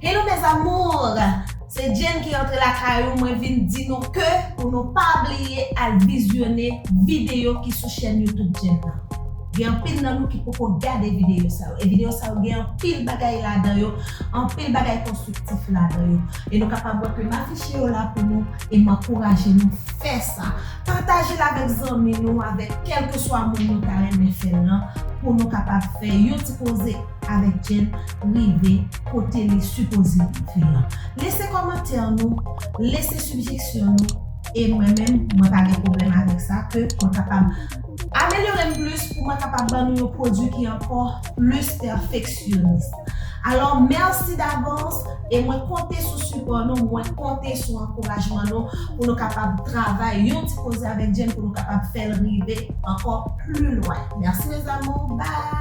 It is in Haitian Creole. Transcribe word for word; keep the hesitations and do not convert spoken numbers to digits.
Hello mes amours, se Jane ki rantre lakay ou. Mwen vin di nou ke pou nou pa bliye al vizyone videyo ki sou chèn YouTube Jane nan. Gen anpil nan nou ki poko gade videyo sa yo. E videyo sa yo gen anpil bagay ladan yo, anpil bagay konstriktif ladan yo. E nou kapab wè ke m afiche yo la pou nou e m ankouraje nou fè sa. Pataje l avèk zanmi nou, avèk kèlkeswa moun nou ta renmen fè l lan, pou nou kapab fè yon ti koze avèk Jane rive kote li sipoze rive an. Lese kòmantè nou, lese sijestyon nou, e mwen menm, mwen pa gen pwoblèm avèk sa, ke mwen kapab amelyore m plis pou mwen kapab ban nou yon pwodui ki ankò plis pèfeksyonis. Alò, mèsi davans, e mwen konte sou sipò nou, mwen konte sou ankourajman nou pou nou kapab travay yon ti koze avèk Jane pou nou kapab fè l rive ankò pli lwen. Mèsi mes amours, bye!